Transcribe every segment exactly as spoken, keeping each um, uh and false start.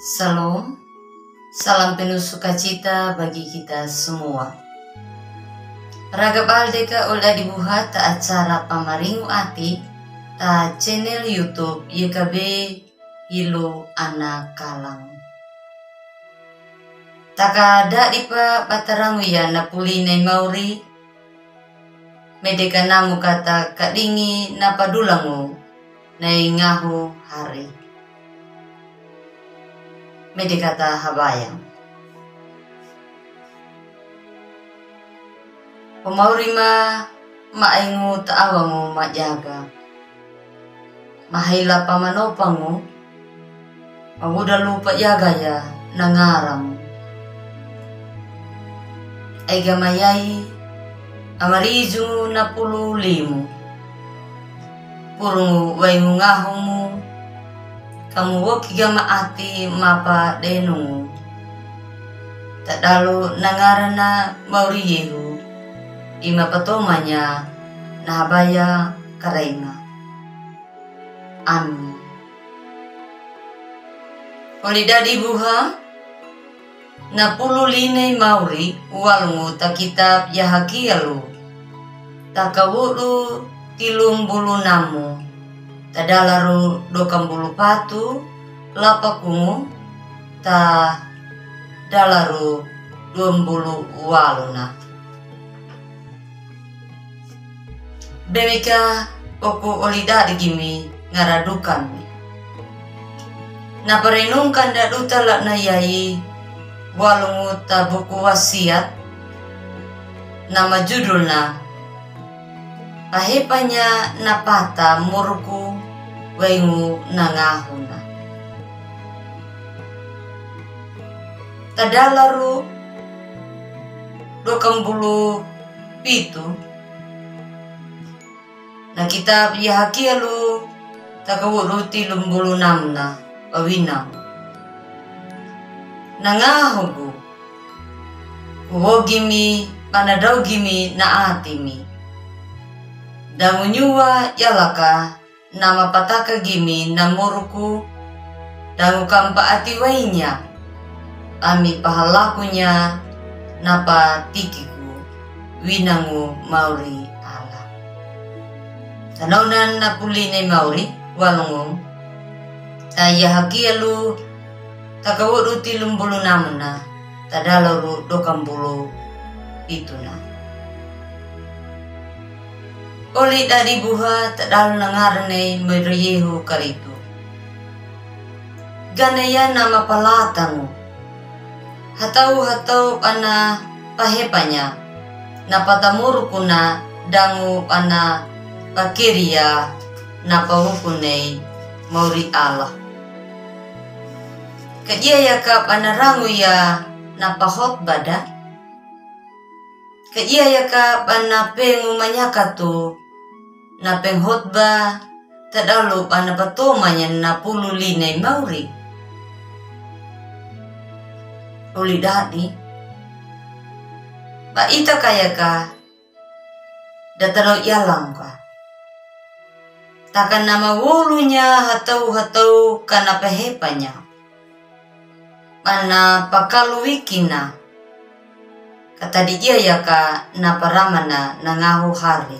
Salom. Salam penuh sukacita bagi kita semua. Raga bale deka oli dadi buha ta acara pamaringu ati ta channel YouTube Y K B Hilo Ana Kalang. Taka dadi pa batarangu ya na puli nai mauri, mede ka namu kata kadingi na padulangu nai ngahu hari. Mede kata habaya. Pamauri ma, ma aingu ta awangu majaga. Mahaila pamanopangu, magudalu pajaga ya na ngarangu. Ai gama yai, amarijungu na pulu limu. Purungu waingu ngahumu, kamu woki gama ati mapa denungu. Tadalu na ngarana mauri yehu, ima patomanya na habaya karaina. Amin. Oli dadi buha, na pulu linai mauri walungu ta kitab Yahakialu. Ta kawudu tilumbulu namu. Ta dalaru dua kambulu patu, lapa kungu, ta dalaru duambulu waluna. Bemika oku oli dadi gimi ngara dukami. Na parenungkan daduta lana yai, walungu ta buku wasiat, na majudulna, pahepanya na pata muruku waingu na ngahuna. Ta dalaru dua kambulu pitu, na kitab Yahakialu ta kawudu tilumbulu namuna, pawinangu. Na ngahugu, kuwogimi, pana daugimi na atimi. Dangu nyuwa yalaka, na mapataka gimi na muruku, dangu kampa ati wainya, ami pahalakunya na patikiku, winangu mauri Allah. Tanaunan na puli nai mauri, walungu, ta Yahakialu, ta kawudu tilumbulu namuna, ta dalaru dua kambulu pituna. Oli dadi buha ta dalu na ngaranai mauri yehu karitu. Gana ya na mapalatangu. Hatau-hatau pana pahepanya, na pata murukuna dangu pana pakeria na pawukunai mauri Allah. Kadiya ya ka pana rangu ya na pahotba da? Kadiya ya ka pana pengu manyakatu na penghotba ta dalu pana patomanya na pulu linai mauri? Oli dadi. Ba ita kaya ka, da tadau yalang ka. Taka na mawolunya hatau-hatau ka na pahepanya. Pana pakaluwikina. Katadi diya ya ka na paramana na ngahu hari.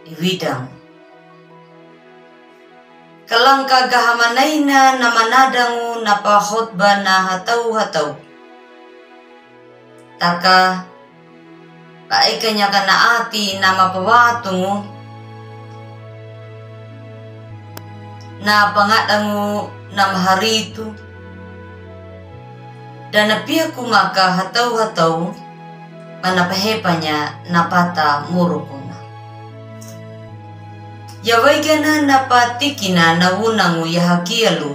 Iwidang. Kalangka gahamanaina na manadangu na pahotba na hatau-hatau. Taka, baikanya ka na ati na mapawatungu. Na pangadangu na maharitu. Da na piyaku maka hatau-hatau, mana pahepanya na pata murukuna. Ya waigana na patikina na wunangu Yahakialu,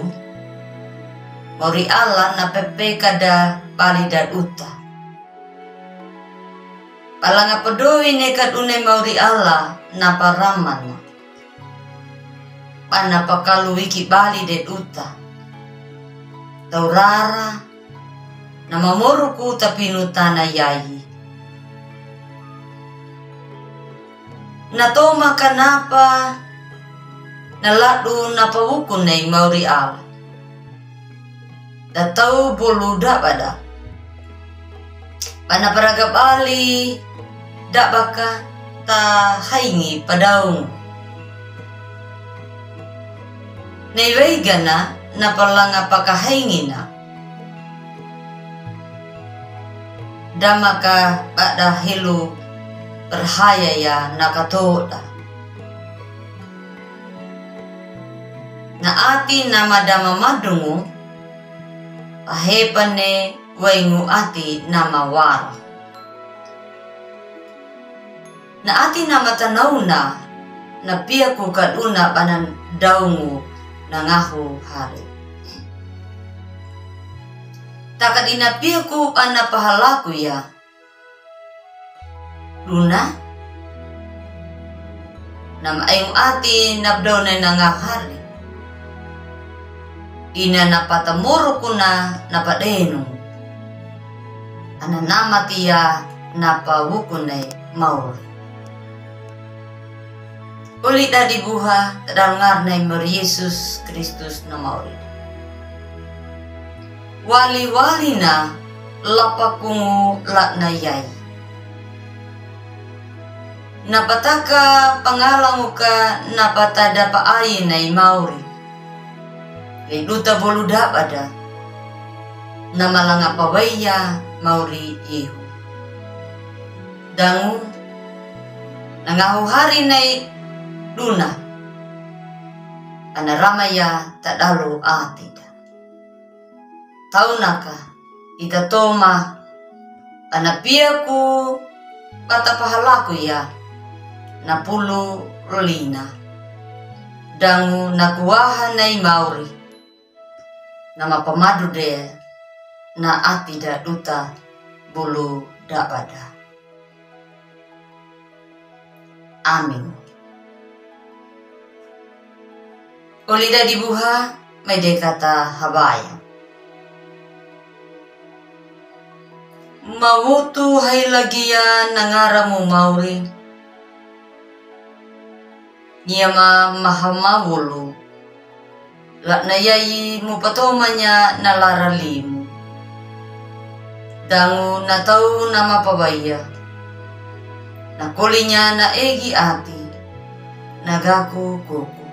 mauri Allah na pepe kada bali daduta. Palanga padoi ne kadune mauri Allah na paramana. Pana pakaluwiki bali daduta. Taurara, na mamoruku tapinu tana yayi. Na toma kanapa, na ladu na pawukunai mauri Allah. da tau bolu dabada. Ba na paraga bali dabaka ta haingi padaung. Nei waigana na palanga pakahaingina. Damaka bada helu perhaya ya na katoda. Na ati nama dama madungu, pahepane waingu ati nama wara. Na ati nama tanauna, na piaku kaduna bana daungu na ngahu hari. Takadi na piaku bana pahalaku ya. Duna. Nama aingu ati na bdauna na ngahu hari. Ina na patamurukuna na padenu. Ana nama tia na pawukune mauri. Oli dadi buha tadalungar nai mari Yesus Kristus na mauri. Wali-wali na lapakungu latna yai. Na pataka pangalanguka na patada pa ai nai mauri. Leduta bolu dabada. Na malanga pawaiya mauri yehu. Dangu na ngahu hari nai duna. Ana rama ya tadalu atida. Taunaka ita toma. Ana piaku pata pahalaku ya. Na pulu lina. Dangu na kuaha nai mauri. Nama pamadu de na ati da duta bulu dabada. Amin. Oli dadi buha mai de kata habaya. Mawutu hailagia na ngaramu mauri. Niama mahamawulu. Latna yai mupatomanya na lara limu. Dangu na tau na mapawaiya. Na kolinya na egi ati. Na gaku kuku.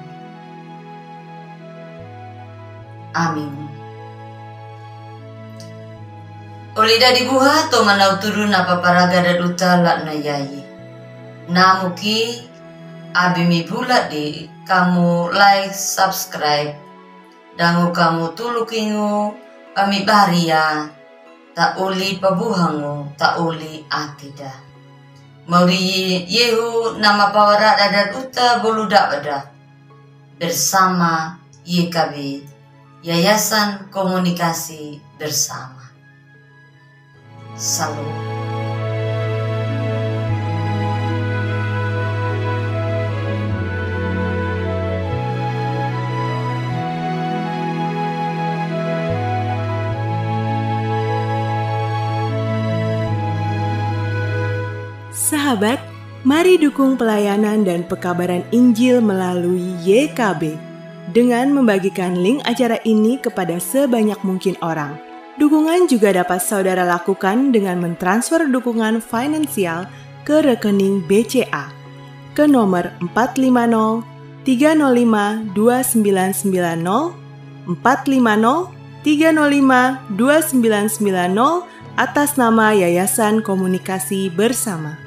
Amin. Oli dadi buha to mana utudu na paparaga da duta latna yai. Namuki abi mi bula di kamu like, subscribe. Dangu kamu tulukingu kami baria. Ta oli pabuhangu, ta oli atida. Mauri yehu nama pawarada da duta bolu dabada. Bersama Y K B, Yayasan Komunikasi Bersama. Salam. Sahabat, mari dukung pelayanan dan pekabaran Injil melalui Y K B dengan membagikan link acara ini kepada sebanyak mungkin orang. Dukungan juga dapat saudara lakukan dengan mentransfer dukungan finansial ke rekening B C A ke nomor empat lima nol tiga nol lima dua sembilan sembilan nol, empat lima nol tiga nol lima dua sembilan sembilan nol, atas nama Yayasan Komunikasi Bersama.